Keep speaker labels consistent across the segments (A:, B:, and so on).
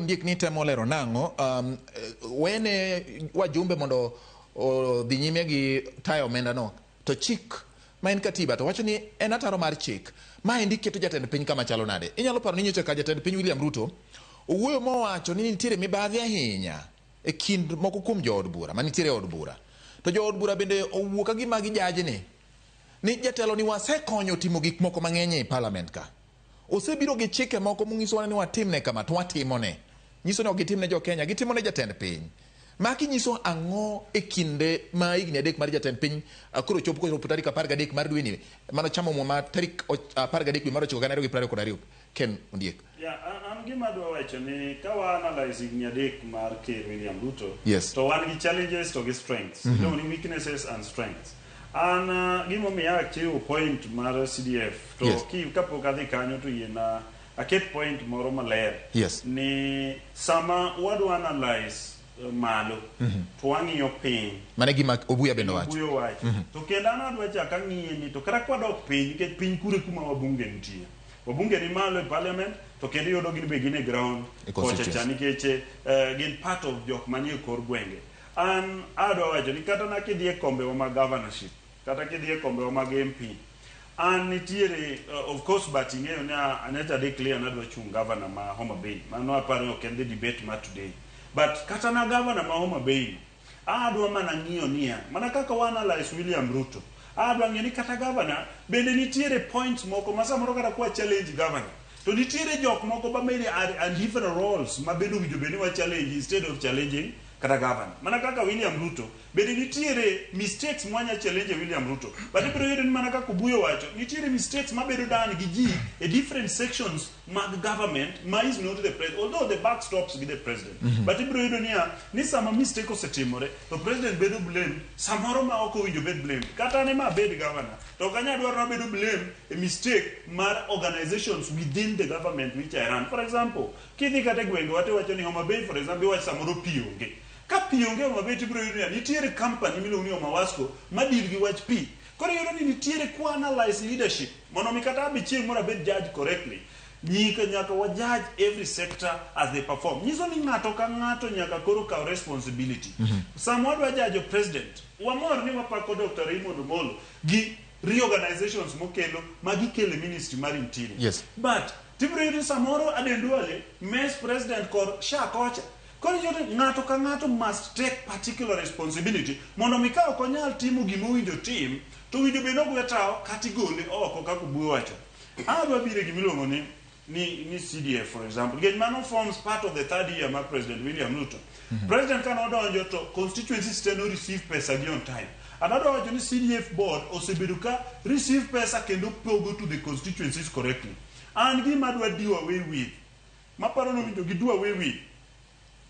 A: Ondiek ni temo lero nang'o. Wene wajumbe mondo odhi nyime gi tayo omenda no, to chik ma en katiba to wacho ni en ataro mar chik. Maendi keto jatend piny kama chalo nade? Inyalo paro ni nyocha ka jatend piny William Ruto owuoyo mowacho ni nitiere mibadhi ahinya e kind moko kuom jood bura manitiere e od bura, to jood bura bende owuok ka gima gijajni ni jatelo ni wasekonyo timo gik moko mang'eny ei parliament ka osebiro gi chike moko monyisowa ni watimne kama to watimone, nyiso ni ok gitim ne jo Kenya, gitimo ne jatend piny. Maki nyiso ang'o e kinde ma higni 3 mar jatend piny koro chopo kochopo tarik 13 mar dweni mano chamo muma tarik 13 dwe mar 9 2022, Ken Ondiek?
B: Yeah, an gima adwa wacho ni ka wa analyze higni 3 mar Ker William Ruto, to wan gi challenges to gi strengths. Iluongo ni weaknesses and strengths. An gimomiyo achiwo point mar CDF to ki kapok adhi kanyo to yiena aket point moro maler ni sama wadwa analyze malo to wang'iyo piny.
A: Mano e gima Obuya bende owacho.
B: Obuya owacho. To kendo an adwa chak ang'iye ni to kata kwadok piny, nikech piny kure kuma wabunge nitie. Wabunge ni malo e parliament to kendo iyudo gin be gin e ground
A: E
B: kocha cha
A: constituency.
B: nikech gin part of jok manie kor gwenge. An adwa wacho ni kata na kidhi e kombewa mag governorship, kata kidhi e kombewa mag MP, an nitiere of course, but ing'eyo ni anyocha declare ni adwa chung' governor ma Homa Bay. Mano aparo ni ok en the debate ma today. But kata na governor ma Homa Bay, adwa mana ng'iyo niya, mana kaka wa analyze William Ruto, adwa ng'iyo ni kata governor bende nitiere points moko ma samoro kata kwa challenge governor, to nitiere jok moko ma bende are and different roles ma bende owinjo bed ni wa challenge instead of challenging kata governor. Mana kaka William Ruto, bende nitiere mistakes mwanya challenge William Ruto. But ibiro yudo ni mana kaka Obuyo wacho, nitiere mistakes mabedo done gi ji e different sections mag government ma is not the president, although the buck stops with the president. But ibiro yudo niya, ni sama mistake osetimore, to president bedo blamed, samoro ma ok owinjo bed blamed. Kata an ema abed governor, to ok anyal dwaro nabedo blamed e mistake mar organizations within the government which I run. For example, kidhi kata e gwengewa tiwacho ni Homa Bay, for example, iwacho samoro pi onge. Ka pi onge Homa Bay, tibiro yudo niya, nitiere company miluongo ni Homa Wasco ma deal gi wach pi. Koro iyudo ni nitiere kwa analyze leadership mondo mi kata abi chieng' moro abed judge correctly. Nyika nyaka wa judge every sector as they perform. Nyiso ni ng'ato ka ng'ato nyaka koro kaw responsibility. Sama wadwa jajo president, wamor ni wapako Dr. Raymond Omolo gi reorganizations mokelo ma gikelo e ministry mar interior. But tibiro yudo ni samoro Aden Duale mess president kor sha kocha. Koro iyudo ni ng'ato ka ng'ato must take particular responsibility mondo mi ka ok onyal timo gima owinjo tim, to owinjo bed ni ogwe tawo kata igole oko kaka Obuo wacho. Adwa biro e gima iluongo ni CDF, for example. Nikech mano forms part of the third year mar President William Ruto. President ka nodonjo to constituencies te no receive pesa gi on time. And adwa wacho ni CDF board osebedo ka receive pesa kendo pogo to the constituencies correctly. An gima adwa do away with, maparo ni owinjo gi do away with,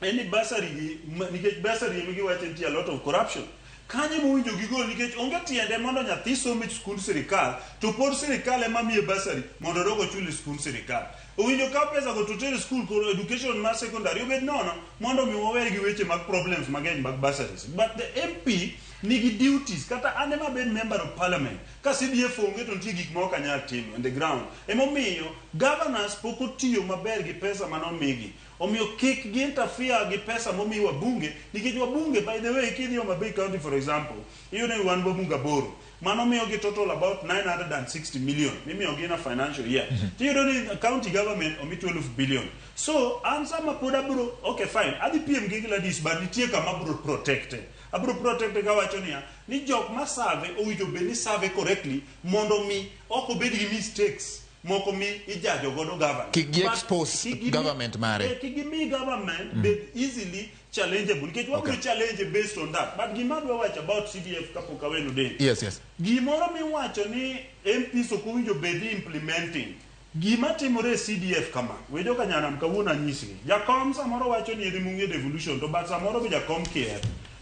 B: en ni bursary gi, nikech bursary ema giwacho nitie a lot of corruption. Kanyo ema owinjo gigol nikech onge tiende mondo nyathi somo e skund sirikal to pod sirikal ema miye bursary mondo odog ochul e skund sirikal. Owinjo kaw pesa go to ter e skul koro education mar secondary obed nono mondo mi wawer gi weche mag problems mang'eny mag bursaries. But the MP nigi duties, kata an ema abed member of parliament, ka CDF onge to nitie gik ma ok anyal timo on the ground. Emomiyo governors pok otiyo maber gi pesa mane omigi. Omiyo kik gi interfere gi pesa momi wabunge, nikech wabunge, by the way, kidhi Homa Bay County, for example, iyudo ni wan wabunge aboro. Mano miyogi total about 960 million mimiyogi in a financial year. Tiyudo ni county government omi 12 billion. So an sama pod abro, okay fine, adhi piem gi Gladys, but nitie kama abro protecte. Abro protecte kawacho niya, ni jok ma serve owinjo bed ni serve correctly mondo mi ok obed gi mistakes moko mi ijajo godo governor.
A: Kik gi
B: But
A: expose
B: kik gimi-
A: government mare.
B: Kik gimi government bed easily challengeable nikech wabiro challenge based on that. But gima adwa wacho about CDF kapok awenu del.
A: Yes.
B: Gimoro miwacho ni MPs ok owinjo bed ni implementing. Gima timore e CDF kama, we joka nyanam kawuono anyisgi. Jakom samoro wacho ni en emong'e devolution to but samoro be jakom kier.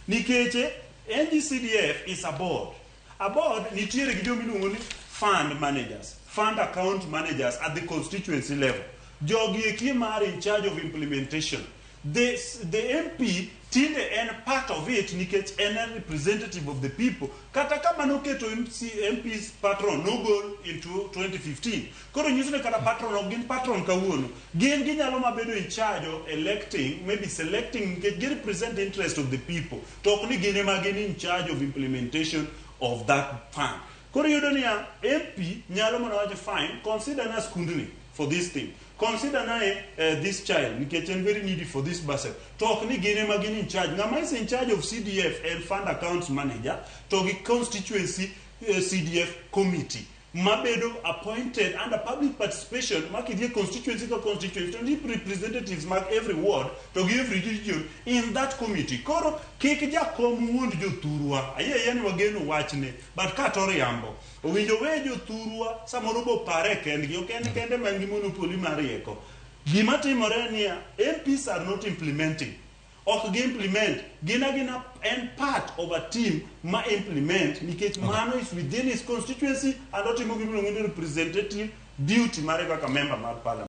B: Nikech NGCDF is a board. A board nitiere gi joma iluongo ni fund managers, fund account managers at the constituency level. Jogi eki mar in charge of implementation. The MP tinde en part of it nikech en a representative of the people. Kata kama noketo MC, MPs patron nogol into 2015. Koro nyiso ni kata patron ok gin patron kawuono. Gin ginyalo mabedo in charge of electing, maybe selecting nikech gi represent the interest of the people. To ok ni gin ema gin in charge of implementation of that fund. Koro iyudo niya, MP nyalo mana wacho fine, consider na skundni for this thing. Consider na this child nikech en very needy for this bursary. To ok ni gin ema gin in charge. Ng'ama is in charge of CDF en fund accounts manager to gi constituency CDF committee mabedo appointed under public participation ma kidhi e constituency ka constituency to nitie representatives mag every ward to gi every region in that committee. Koro kik jakom wuond jothurwa. Ayie ayie ni wageno wachne but ka to riambo. Owinjo we jothurwa samoro bo pare kendgi ok en kende man gi monopoly mar rieko. Gima timore niya MPs are not implementing. Ok gi implement gin agina en part of a team ma implement nikech mano is within his constituency and otimo gimiluongo ni representative duty mare kaka member mar parliament.